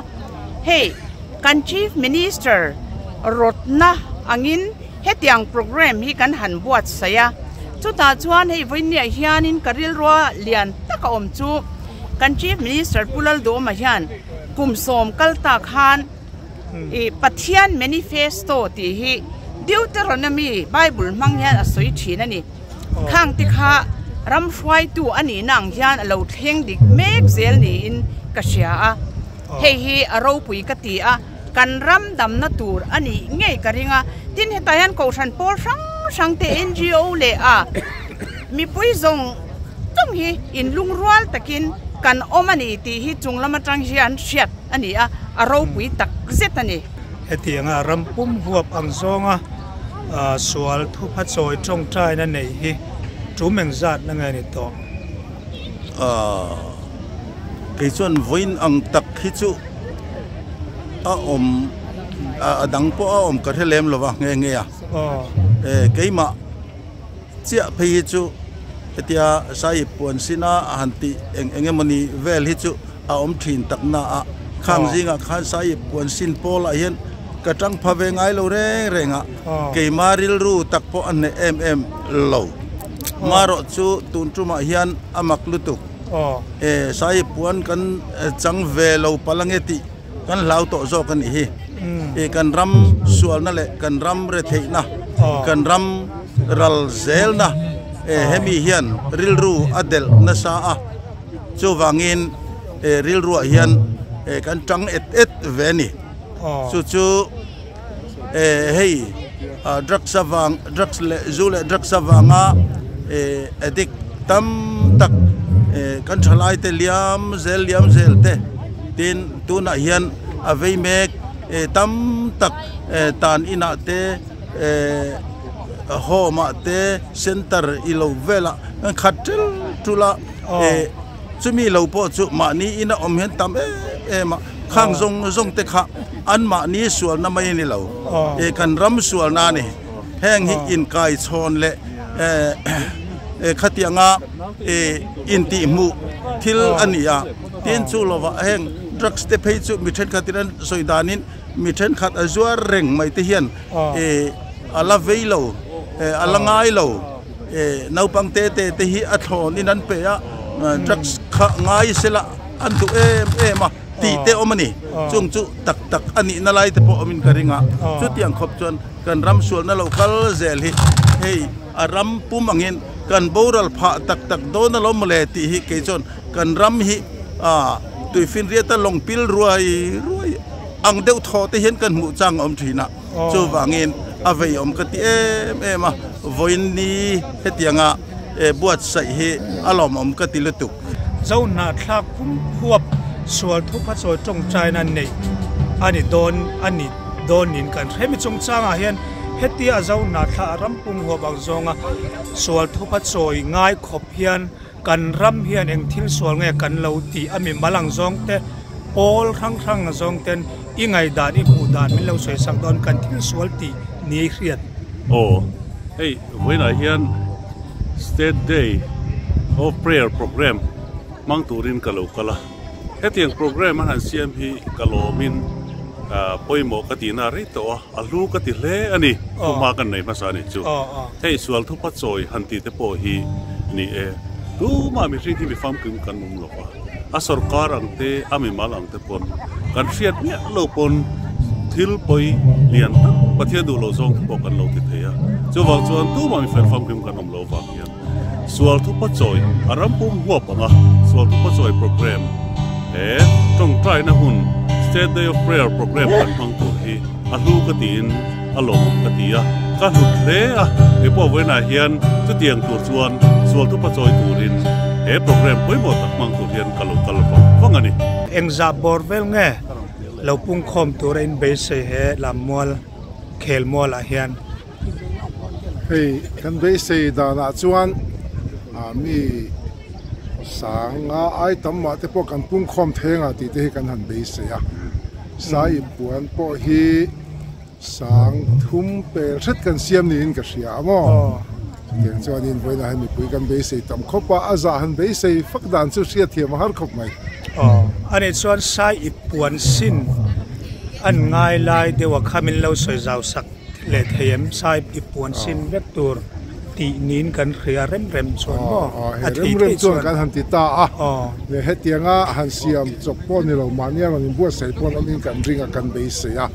hei kan Chief Minister rawtna angin hetiang program hi kan han buatsaih a, chutah chuan hei vawinia hianin ka rilrua lian tak a awm chu kan Chief Minister Pu Lalduhawma hian kum sawm kal ta khan I Pathian manifesto tih hi Deuteronomy Bible hmang hian a sawi thin a ni. Khang te kha ram hruaitu a nihna ang hian a lo thleng dik mek zel niin ka hria a. Hei hi a ropui ka ti a, kan ram damna tur a nih ngei ka ring a. Tin hetah hian Kohhran pawl hrang hrang te NGO leh a mipui zawng zawng hi inlungrual takin kan awm a ni tih hi chung lam atang hian hriat a ni a, a ropui tak zet a ni. Hetianga ram pum huap ang zawnga sual thupha chawi tawngtaina neih hi tum engzatna nge ni tawh? Kei chuan vawiin ang tak hi chu a awm a dang pawh a awm ka hre lem lo va nghe nghe a. Keimah. chiah phei hi chu hetia sahip puan sina han tih eng eng emawni vel hi chu a awm thin tak na a, khang zingah khan sahip puan sin pawlah hian ka tang pha ve ngai lo reng reng a, keima rilru tak pawh a hneh em em lo. Marawh chu tun tumah hian a mak lutuk. E sahip puan kan chang ve lo palh ange tih kan hlau tawh zawk a nih hi. E kan ram sualna leh kan ram retheihna, kan ram ral zelna e hemi hian rilru a delh nasa a, chuvangin e rilruah hian e kan tang et et ve a ni. Chu chu e hei drugs avang drugs leh zu leh drugs avanga e addict tam tak e kan thalai te liam zel liam zel te tin tunah hian a vei mek e tam tak e tan inah te e home ah te center ilo velah an khat tel tul a e chumi lo pawh chu mahni ina awm hian tam em em a khang zawng zawng te kha an mahni sualna mai a ni lo e kan ram sualna a ni heng hi inkaichhawn leh e khatianga e intihhmuh thil a ni a tin chu lovah heng drugs te phei chu mi thenkhatin an sawi danin mi thenkhat a zuar reng mai te hian e a la vei lo e a la ngai lo e naupang te te te hi a thlawn in an pe a drugs kha ngai sela an duh em em a tih te awm a ni chung chu tak tak a nihna lai te pawh awmin ka ring a chutiang khawp chuan kan ram sualna lo kal zel hi hei a ram pum angin kan boral phah tak tak dawn alawm mawle tih hi kei chuan kan ram hi ah tuifinriata lawng pil ruai ruai ang deuh thaw te hian kan hmuh chang a awm thin a chuvangin a vei awm ka ti em em a vawiin ni hetianga buatsaih hi a lawmawm ka ti lutuk. Zohnahthlak pum huap sual thupha chawi tawngtaina neih a ni dawn a ni dawnin kan hre mi chungchangah hian hetia Zohnahthlak ram pum huap ang zawnga sual thupha chawi ngai khawp hian kan ram hian eng thil sual nge kan lo tih a mi mal ang zawng te pawl hrang hrang ang zawng ten i ngaihdan i hmuh dan min lo sawi sak dawn kan thil sual tih ni hriat. Aw hei vawiinah hian. State Day of Prayer Programme hmang turin ka lo kal a, hetiang programme an han siam hi ka lawmin pawimawh ka tihna rei tawh a, a hlu ka ti hle a ni, thuhma kan nei hmasa a nih chu. Hei sual thupa chawi han tih te pawh hi ni e, tumah mihring hi mi famkim kan awm lo va, a sorkar ang te, a mimal ang te pawn kan hriat miah lo pawn thil pawi lian tak Pathian duh loh zawng te pawh kan lo ti thei a, chuvang chuan tumah mi fel famkim kan awm loh vang hian sual thupa chawi a ram pum huap ang a, sual thupa chawi program he tawngtaina hun State Day of Prayer program kan hmang tur hi a hlu ka tiin a lawmawm ka ti a, ka hlut hle a, kei pawh vawiinah hian chutiang tur chuan sual thupa chawi turin he program pawimawh tak hmang tur hian ka lo kal vang vang a ni. Engzah bawr vel nge lo pungkhawm tura in beisei he lammual khel mualah hian? Hei kan beisei danah chuan mi sanga ai tam mah te pawh kan pungkhawm thei anga tih te hi kan han beisei a, sai puan pawh hi Sang thum pel hret kan siam niin ka hria a maw? Chutiang chuanin vawiinah hian mipui kan beisei tam khawp a, a zah han beisei fak dan chu hriatthiam a har khawp mai. Aw, ani chuan sai ip puan sin an ngai lai deuh a kha min lo sawi zau sak leh thei em? Sai ip puan sin vek tur. Tih niin kan hria rem rem chuan maw? A thei rem rem chuan kan han ti ta a, leh hetianga han siam chawp pawh ni lo mahnia rawn inbuatsaih pawh an awmin kan ring a, kan beisei a.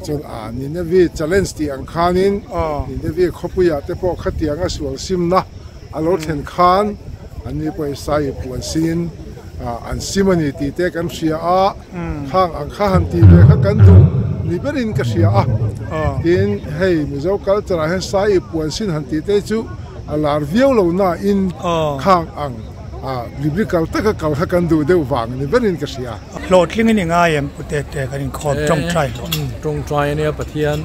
Chuan a Ninevi challenge tih ang khanin Ninevi khawpuiah te pawh khatianga sual simna a lo thlen khan anni pawhin sai puan sinin an sim a ni tih te kan hria a. Khang ang kha han tih ve kha kan duh ni berin ka hria a, tin hei Mizo culture ah hian sai ip puan sin han tih te chu a lar viau lo na in khang ang biblical taka kal kha kan duh deuh vang ni berin ka hria. Hlawhtling in i ngai em Pu Tete kan inkhawm tawngtai hlawh. Tawngtai ania Pathian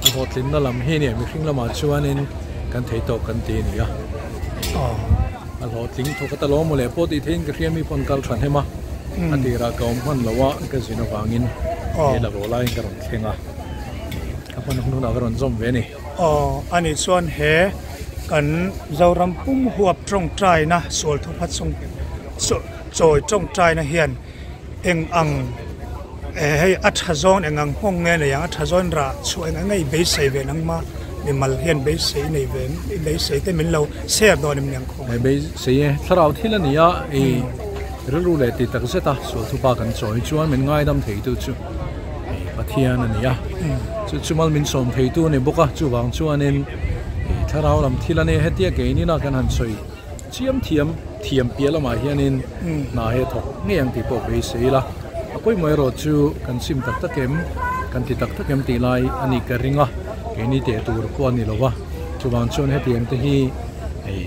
a hlawhtlinna lam hi nia mihring lamah chuanin kan thei tawk kan ti a ni a. A hlawhtling thawk a ta lo maw le pawh tih theihin ka hria mi pawn kal tha hnem a, a tirah ka awm hman lo a, ka zin avangin he la rawh laiin ka rawn thleng a, ka hman hun hunah ka rawn zawm ve a ni. Aw, ani chuan he Kan Zoram pum huap tawngtaina sual thupha chung chawi tawngtaina hian eng ang hei a tha zawn eng ang nghawng nge nei ang a tha zawn rah chhuah eng ang nge i beisei ve nangma mimal hian beisei nei ve i beisei te min lo share dawn em niang khaw. Beisei e thlarau thil a ni a i rilru leh ti tak zet a sual thupa kan chawi chuan min ngaidam thei tu chu Pathian a ni a chu chumal min sawm thei tu a ni bawk a chuvang chuanin thlarau lam thil a nia hetia keinin a kan han sawi Chiam thiam thiam piah lamah hianin hna hi a thawk ngei ang tih pawh beisei ila, a pawimawh erawh chu kan sim tak tak em, kan ti tak tak em tih lai a nih ka ring a, keini teh tur pawh a ni lo va, chuvang chuan hetiang te hi hei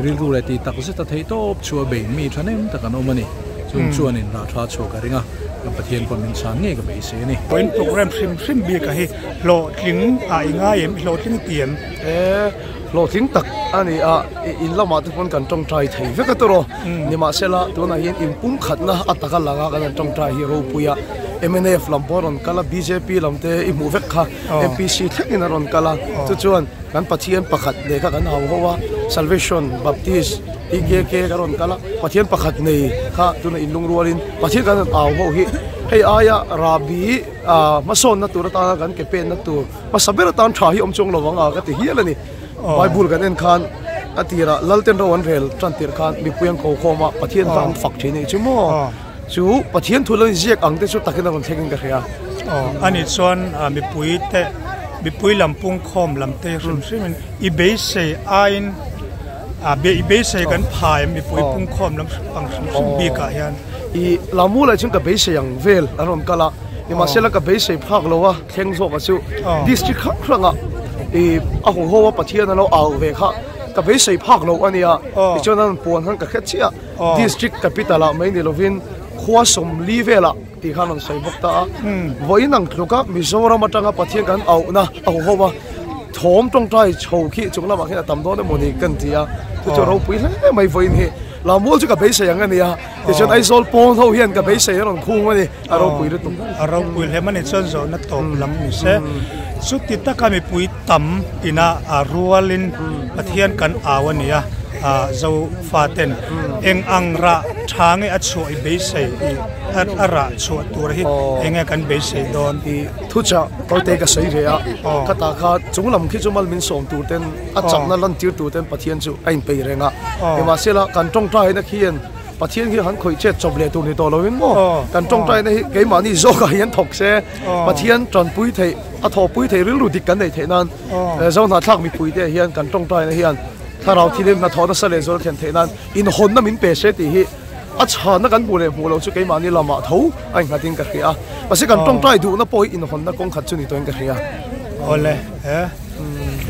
rilru leh tih tak zeta theih tawp chu a bei mi thahnem tak an awm a ni, chung chuanin rah tha chhuah ka ring a, kan Pathian pawh min chhan ngei ka beisei a ni. Point program hrim hrim bikah hi hlawhtling ah i ngai em, i hlawhtling i ti em? Hlawhtling tak a ni a, in lamah te pawn kan tawngtai thei vek a tawrh aw. Nimahsela, tunah hian in pumkhatna a taka langa kan han tawngtai hi ropui a, mnf lam pawh a rawn kal a, bjp lam te i hmuh vek kha, MPC thlengin a rawn kal a, chu chuan kan Pathian pakhat leh kha kan hau ho a, Salvation Baptist, TKK ka rawn kal a, Pathian pakhat nei kha tunah in lungrualin Pathian kan han au ho hi hei aia rahbi hmasawnna tur atana kan ke penna tur Hmasa ber atan tha hi awm chuang lo vang a ka ti hial a ni. Bible kan en khan a tirah Lalten ro an rel tan tirh khan mipui an ko khawm a, Pathian kha an fak thin a nih chu maw? Chu Pathian thu lo inziak ang te chu takin a rawn thleng in ka hria. Aw, a nih chuan mipui te, mipui lam pung khawm lam te hrim hrim in i beisei aiin i beisei kan pha em mipui pung khawm lam ang hrim hrim bik ah hian. I Lamu lah chuan ka beisei ang vel an rawn kal a, nimahsela ka beisei phak lo a. Thleng zawk a chu district hrang hrang ah ih a haw ho a Pathian a lo au ve kha ka beisei phak lo a nia tichuan an puan khan ka hre chiah a district capital ah mai ni lovin khua sawmli velah tih khan rawn sawi bawk ta a vawiin ang tluk a Mizoram atanga Pathian kan auhna a haw ho a thawm tawngtai chho khi chung lamah khian a tam dawn emaw ni kan ti a chu chu ropui hle mai vawiin hi Lammual chu ka beisei ang a nia tichuan Aizawl pawn ho hian ka beisei a rawn khung a ni. A ropui lutuk. A ropui hle mai a ni chuan zawhna tawp lam ni se. Chuti taka mipui tam ina a rualin Pathian kan au a nia Zofa ten eng ang rah tha nge a chhuah i beisei i a rah chhuah tur hi eng nge kan beisei dawn. I thuchah tawite ka sawi ve a, khatah kha chung lam khi chu mal min sawm tur ten a chakna lantir tur ten Pathian chu a inpeih reng a. Nimahsela kan tawngtaina khian Pathian hi han khawih chet chawp leh tur ni tawh lovin maw kan tawngtaina hi keimahni zawkah hian thawk se Pathian tanpui theih a thawhpui theih rilru dik kan neih theih nan Zohnahthlak mipuite hian kan tawngtaina hian thlarau thilim hnathawh nasa leh zual thlen theih nan inhawnna min pe se tih hi a chhanna kan hmuh leh hmuh loh chu keimahni lamah tho a innghatin ka hria a mahse kan tawngtai duhna pawh hi inhawnna kawngkhat chu ni tawhin ka hria. Awle he.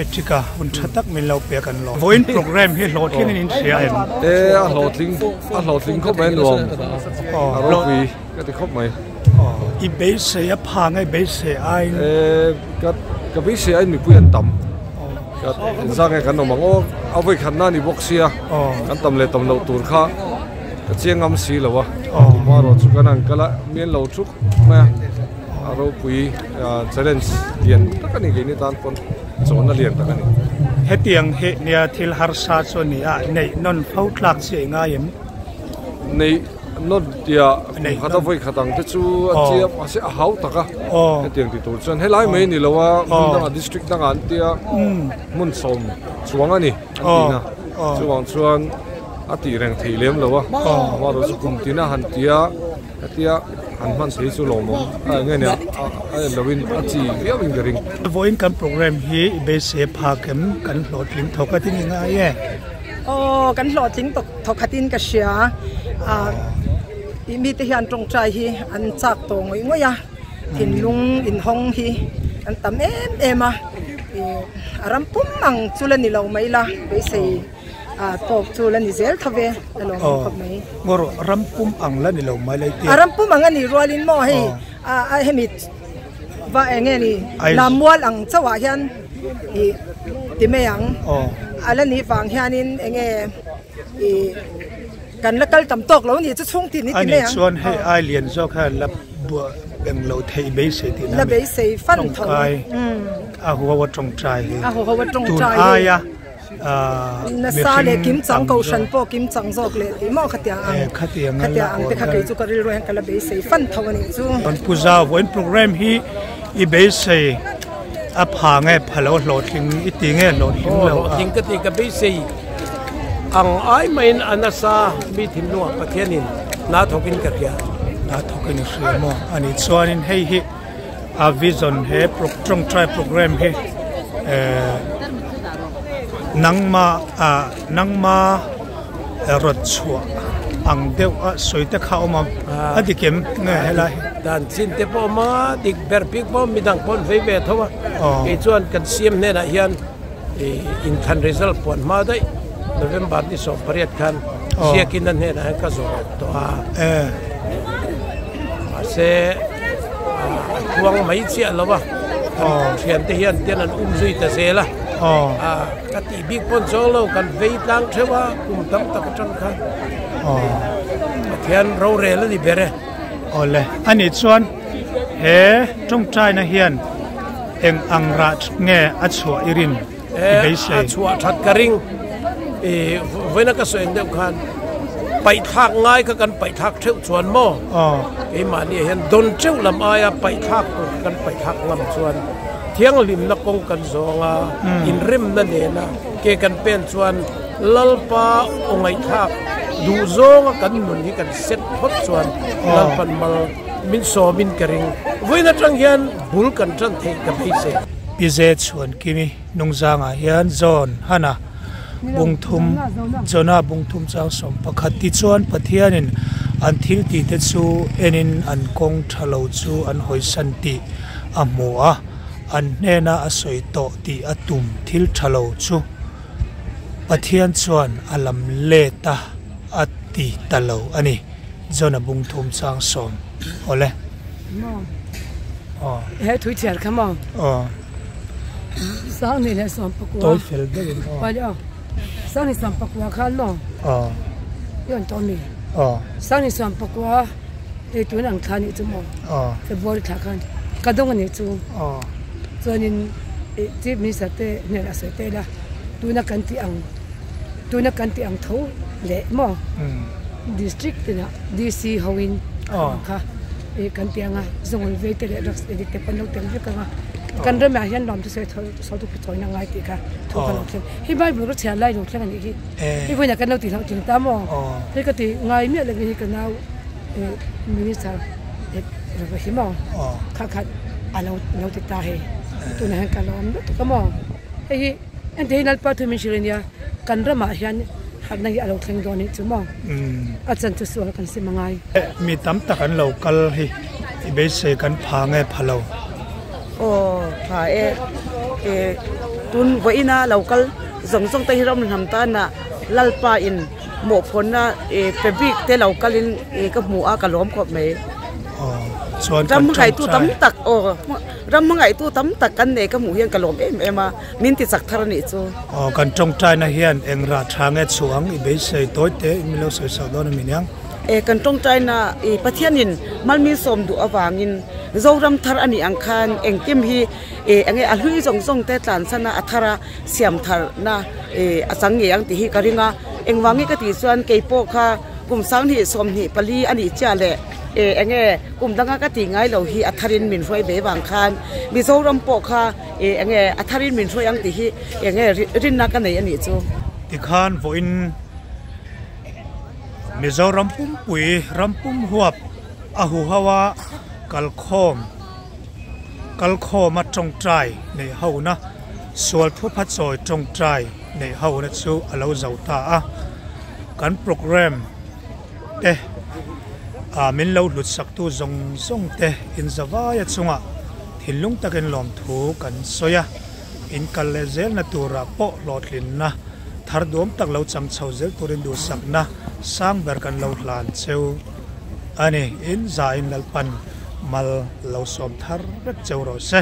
Etika hun tha tak min lo pek an lawm. Vawiin program hi hlawhtling in in hria em? E a hlawhtling a hlawhtling khawp mai nuam a ropui ka ti khawp mai. I beisei a pha nge beisei aiin? E ka ka beisei aiin mipui an tam. Ka engzah nge kan awm ang aw a vawi khat na ni bawk sia kan tam leh tam loh tur kha ka chiang ngam si lo a. Amaherawhchu chu kan han kal a mi an lo thuk mai a. A ropui challenge lian tak a ni keini tan pawn chawlhna lian tak a ni. Hetiang hi nia thil harsa chu a ni a, neih nawn fo tlak chi a ngai em? Neih nawn tia kum khat a vawi khat ang te chu a chiap mahse a hau tak a hetiang ti tur chuan helai mai a ni lo a hmun dangah district dangah an tia hmun sawm chuang a ni an tihna chuvang chuan a tih reng theih lem lo a amaherawhchu kum tina han tia. Hetia han hman thei chu lawmawm a eng nge nia a en loin a chi viau in ka ring. Vawiin kan program hi i beisei phak em kan hlawhtling thawk a tin i ngai e? Aw kan hlawhtling thawkhat in ka hria a i mite hian tawngtai hi an chak tawh ngawih ngawih a thinlung inhawng hi an tam em em a i a ram pum ang chu la ni lo mai la beisei. A tawk chu la ni zel tho ve a lawm awm khawp mai. Ngaw rawh ram pum ang la ni lo mai lai tia. A ram pum ang a nih rualin maw hei a hemi va eng nge ni Lammual ang chauhah hian i ti mai ang. A la nih vang hianin eng nge i kan la kal tam tawk lo ni chu chhung tin i ti mai ang. A nih chuan hei ai lian zawk hian la buah eng lo theih beisei tihna La beisei fan tho. A huho a tawngtai hi. A huho a tawngtai hi. Tun aia. Nasa leh kimchang kohhran pawh kimchang zawk leh tih maw khatiang ang khatiang ang te kha kei chu ka rilru hian ka la beisei fan tho a nih chu. Kan pu zau vawiin program hi i beisei a pha nge pha lo hlawhtling i ti nge hlawhtling lo a? Hlawhtling ka ti ka beisei ang ai maiin a nasa mi thinlungah Pathianin hna thawkin ka hria. Hna thawkin i hria maw? A nih chuanin hei hi a vision he tawngtai program hi nangma ah nangma rawt chhuah ang deuh a sawi te kha a awm a a dik em nge helai hi. Dan chin te pawh a awm a dik ber bik pawh midang pawh an vei ve tho a kei chuan kan CM hnenah hian inthlan result puan hma daih November ni 18 khan Siakin a hnenah hian ka zawh tawh a mahse a tluang mai chiah lo a thiante hian ten an um zui ta zel a ka tih bik pawn chuang lo kan vei tlang theuh a kum tam tak atang khan Pathian rorel a ni ber e. Awle ani chuan he tawngtaina hian eng ang rah nge a chhuah i rin i beisei? A chhuah that ka ring. I vawiina ka sawi ang deuh khan paihthlak ngai kha kan paihthlak theuh chuan maw? Keimahni ah hian dawn teuh lam aia paihthlak tur kan paihthlak ngam chuan thianghlimna kawng kan zawng a, inremna nena ke kan pen chuan Lalpa aw ngaihthlak duh zawnga kan nun hi kan set phawt chuan Lalpan mal Min sawmin ka ring. Vawiin atang hian bul kan tan theih ka beisei. Pi Ze chhuan Kimi nungzangah hian John Hana bungthum Jonah bungthum chang 11 tichuan Pathianin an thil tihte chu enin an kawng tha lo chu an hawisan tih a hmu a, an hnena a sawi tawh tih a tum thil tha lo chu Pathian chuan a lam let a a ti ta lo a ni. John a bung thum chang sawm awle. Maw. Aw. He thui chhiar kha maw. Aw. Sang ni leh sawm pakua. Tawi fel deuh in aw. Pali aw. Sang ni sawm pakua khan maw. Aw. Yon to mi. Aw. Sang ni sawm pakua ei tun ang thla ni chu maw. Aw. February thla khan ka dawng ani chu. Aw. Chuanin Chief Minister te hnen a sawi te ila tuna kan tih ang tuna kan tih ang tho leh maw. District tinah DC hoin ang kha ih kan ti ang a, zawngul vei te leh drugs addict te pawh an lo tel vek ang a, kan ramah hian nuam chu sawi sawi tu chawi na ngai tih kha thu ka lo thleng. Hei Bible ka chhiar lai lo thleng a nih hi, hei vawiinah kan lo tih hlauh tling ta maw? Hei ka ti ngai miah lo hi ka nau ih minister ih hi maw kha kha a lo lo ti ta hei tunah hian ka lo awm lutuk a maw? Hei hi. Engti hi Lalpa thu min hrilh a nia, kan ramah hian harhna hi a lo thleng dawn anih chu maw? A chan chu sual kan sim a ngai. Mi tam tak an lo kal hi i beisei kan pha nge pha lo? Aw tha e, e tun vawiina lo kal zawng zawng te hi ram hnam tana Lalpa in mawhphawnna e pe bik te lo kalin e ka hmu a ka lawm khawp mai. Aw chuan kan tawngtai. Ram hmangaihtu tam tak aw ram hmangaihtu tam tak kan nei ka hmuh hian ka lawm em em a. Min ti chak thar a nih chu. Aw kan tawngtaina hian eng rah tha nge chhuang i beisei tawi te in min lo sawi sak dawn a mi niang. E kan tawngtaina i Pathianin malmin sawm duh avangin Zoram thar a nih ang khan engkim hi e enge a hlui zawng zawng te tlansan a a thar a siam thar na e a chang ngei ang tih hi ka ring a. Engvangin ka tih chuan keipawh kha kum 20 24 a nih chiah leh e enge kum danga ka tih ngai lo hi a tharin min hruai ve vang khan Mizoram pawh kha E enge a tharin min hruai ang tih hi enge rinna ka nei a nih chu. Tikhan vawiin Mizoram pumpui ram pum huap a huho a kalkhawm kalkhawm a tawngtai neih hona sual thupha chawi tawngtai neih hona chu a lo zo ta a, kan programme te ah min lo hlut saktu zawng zawng te inzavaia chungah Thinlung takin lawmthu kan sawi a, in kal leh zelna turah pawh hlawhtlinna thar duam tak lo chang chho zel turin duhsakna sang ber kan lo hlan cheu a ni. In za in Lalpan mal lo sawm thar vek cheu rawh se.